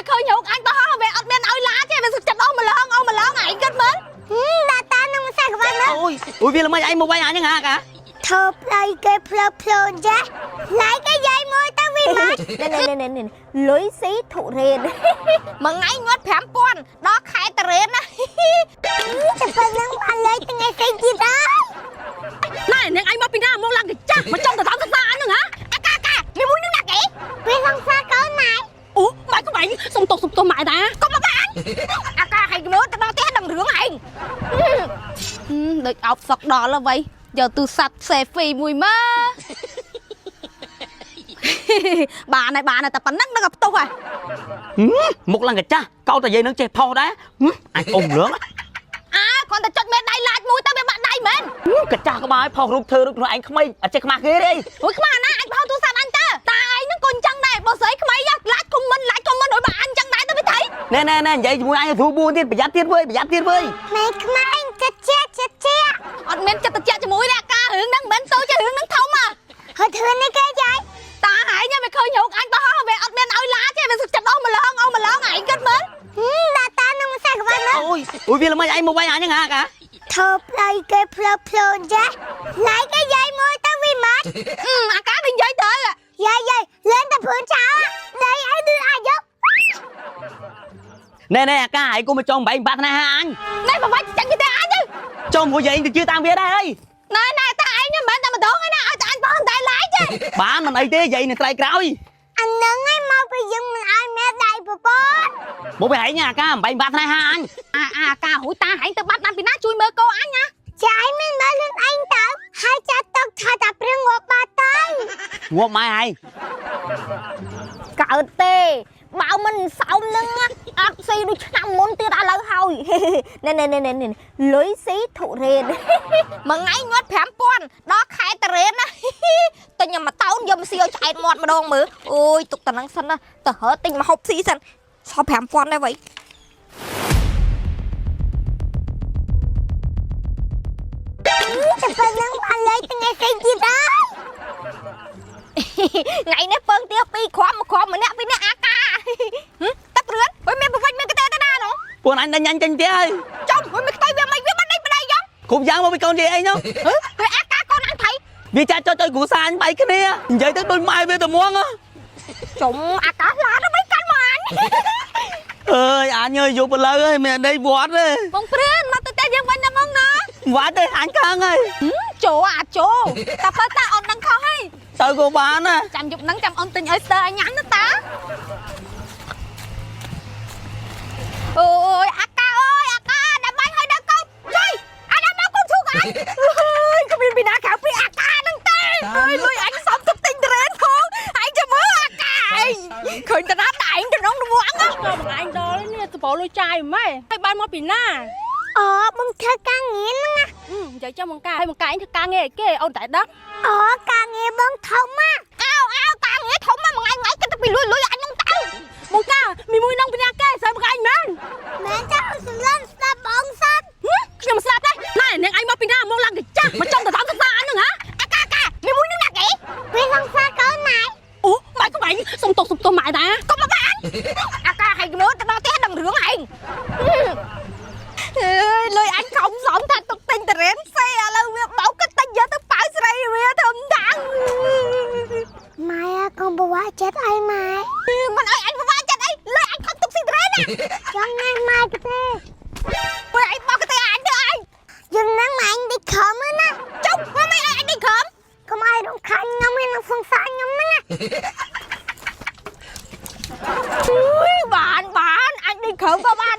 ឃើញរូបអញបោះវាអត់មានឲ្យឡាទេវាសុខចិត្តអស់ម្លងអស់ម្លងឯងគិតមើល ដាក់តានឹងម្សៅក្បាលមើល អូយអូយវាល្មិចឯងមកវាយអញហ្នឹងហាកា ធ្វើផ្លៃគេផ្លើផ្លូនចាឡៃគេយាយមួយទៅវីមក នេះនេះនេះនេះលុយស៊ីធុរេន មួយថ្ងៃញាត់5000ដល់ខែតរេនណា តែប៉ុណ្្នឹងបានលេងថ្ងៃផ្សេងទៀតហើយ ណែនាងឯងមកពីណាមកឡើងកាចាស់មកចង់ទៅតាមសិក្សាអញហ្នឹងហ៎អាកាកាមីមួយនឹងណាគេ វាសង្សារកូនម៉ែ អូម៉ែក៏បែងសុំទោសសុំទោសម៉ែតាកុំមកបានអាកាឲ្យមើលទៅដល់ផ្ទះដឹងរឿងឯងដូចអោបសក់ដល់ហើយវៃយកទូរស័ព្ទ selfie មួយមកបានហើយបានហើយតែប៉ុណ្ណឹងនឹងក៏ផ្ទុះហើយ មុខឡើងកាចាស់កោតតែយាយនឹងចេះផុសដែរអញអ៊ំលង អើគ្រាន់តែចុចមេដៃឡាចមួយទៅវាបាក់ដៃមែន កាចាស់ក្បាលផុសរូបធ្វើរូបខ្លួនឯងក្មេងអត់ចេះខ្មាស់គេទេ អូយខ្មាស់ណាអញបោទូរស័ព្ទអញតើតាឯងហ្នឹងក៏អញ្ចឹងដែរបើស្រីក្មេងឡាចខុំមិនឡាចខុំមិនឲ្យបាក់អញអញ្ចឹងដែរទៅវាថៃ ណែណែណែនិយាយជាមួយអញធូបួនទៀតប្រយ័ត្នទៀតវើយប្រយ័ត្នទៀតវើយ ម៉ែក្មេងចិត្តជាចិត្តជា អត់មានចិត្តតិចជាមួយទេអាការរឿងហ្នឹងមិនមែនតូចទេរឿងហ្នឹងធំហ่ะ ហើយធ្វើនេះគេយាយ តាហែងវាឃើញរូបអញបោះវាអត់មានឲ្យឡាទេវាសុខចិត្តអស់ម្លងអស់ម្លងឯងគិតមើល ដាក់តានឹងម្សៅក្បាលមើល អូយអូយវាល្មិចឯងមកវាយអញហ្នឹងហាកា ធ្វើផ្លៃគេផ្លើផ្លូនចាឡៃគេយាយមួយទៅវីមក អាការវានិយាយទៅ យាយយាយលេងតែព្រួនចោលដីឲ្យឌឺអាចយក ណែណែអាកាឯងគុំមកចង់បែងបាត់ណាហាអញ ណែបបាច់ចាញ់គេទេអញទៅ ចង់មួយយាយទៅជឿតាមវាដែរអី ណែណែតាឯងមិនមែនតែម្ដងឯណាឲ្យតែអញបោះតែឡាយទេ បានមិនអីទេយាយនឹងត្រៃក្រោយ អានឹងឯងមកពីយើងមិនឲ្យម៉ែដៃប្រពន្ធ មកវិញឯងអាកាបែងបាត់ណាហាអញ អាអាការរួយតាហែងទៅបាត់បានពីណាជួយមើលកោអញណា ចាយមិនមើលខ្លួនឯងទៅហើយចាត់ទុកថាតាព្រៀងងាប់បាត់ទៅ ងាប់ម៉ែឯង កើតទេបើមិនសោមនឹងអត់ស៊ីដូចឆ្នាំមុនទៀតឥឡូវហើយនេះនេះនេះនេះលុយស៊ីធុរេន មួយថ្ងៃញាត់5000ដល់ខែតរេនណាទិញមួយតោនយកមកស៊ីឲ្យឆ្អែតមាត់ម្ដងមើលអូយទុកតំណឹងសិនណាទៅហើទិញមកហូបស៊ីសិនសល់5000ដែរវ៉ៃ តែប៉ុណ្្នឹងបានលេងថ្ងៃផ្សេងទៀតហើយ ថ្ងៃនេះពើងទៀពីរគ្រាប់មួយគ្រាប់ម្នាក់ពីរនាក់អាកាទឹករឿនហុយមានប្រវិចមានកតេទៅណានោះ ពួកអញដេញអញចេញផ្ទះហើយ ចំហុយមានខ្ទុយវាមិនវាមិនដេញប្តីយ៉ង គ្រប់យ៉ាងមកពីកូនយាយឯងនោះ វាអាកាកូនអញថៃ វាចាត់ចុចឲ្យគ្រូសាអញបែកគ្នានិយាយទៅដូចម៉ែវាតែមួង ចំអាកាឡានមិនកាន់មកអញ អើយអញអើយយប់ឥឡូវហើយមានអីវត្តទេ បងព្រឿនមកទៅតែយើងវិញណាបងណា វត្តទេអញខឹងហើយ ចូលអាចូលតែបើតាអូនដឹងខុសហើយ ទៅក៏បានណា ចាំយប់ហ្នឹងចាំអូនទិញឲ្យស្ទើឲ្យញ៉ាំណាតាអូយអាកាអើយអាកាដើម្បីឲ្យដល់កូនជួយអាដល់មកកូនឈូកអញអើយគ្មានពីណាក្រៅពីអាកាហ្នឹងទេអើយលុយអញសំទុកទិញត្រេនផងឯងចាំមើលអាកាឯងឃើញតាណាតែឯងតំណងរវាង ក៏បងឯងដល់នេះសបោលុយចាយម៉េចហើយបានមកពីណា អូបងធ្វើការងារហ្នឹងណា និយាយចាំបងកាហើយបងកាឯងធ្វើការងារអីគេអូនតែដឹង អូការងារបងធំណា អោអោតាងារធំមកមួយថ្ងៃគិតតែពីលុយលុយអញនឹងទៅ បងកាមីមួយនងពីណាគេស្អីបងឯងមែន មែនចាសម្លឹងស្ដាប់បងសិន ខ្ញុំស្លាប់ដែរណែនាងឯងមកពីណាមកឡើងកាចាស់មកចង់ទៅតាមសិក្សាអញហ្នឹងហ៎ អាកាកាមីមួយនឹងណាគេ វាសង្សារកូនម៉ែ អូម៉ែក៏បែងសុំទោសសុំទោសម៉ែតា កុំមកបានអាកាឲ្យមើលទៅដល់ផ្ទះដឹងរឿងឯងអើយលុយអញខំសំថាទុកទិញតរ៉េនសេឥឡូវវាបោកគិតតែយកទៅប៉ៅស្រីវាធំតាំង ម៉ែកុំប្រវាក់ចិត្តអីម៉ែ មិនឲ្យអញពិបាកចិត្តអីលុយអញខំទុកស៊ីតរ៉េនណា ចង់ណាស់ម៉ែក៏ទេ ពេលអញបោកទៅអញទៅអញ យើងហ្នឹងម៉ែដេកខំណា ចុះមិនឲ្យអញដេកខំ កុំឲ្យរំខានខ្ញុំឯនឹងសង្សារខ្ញុំហ្នឹងណា អុយបានបានអញដេកខំក៏បាន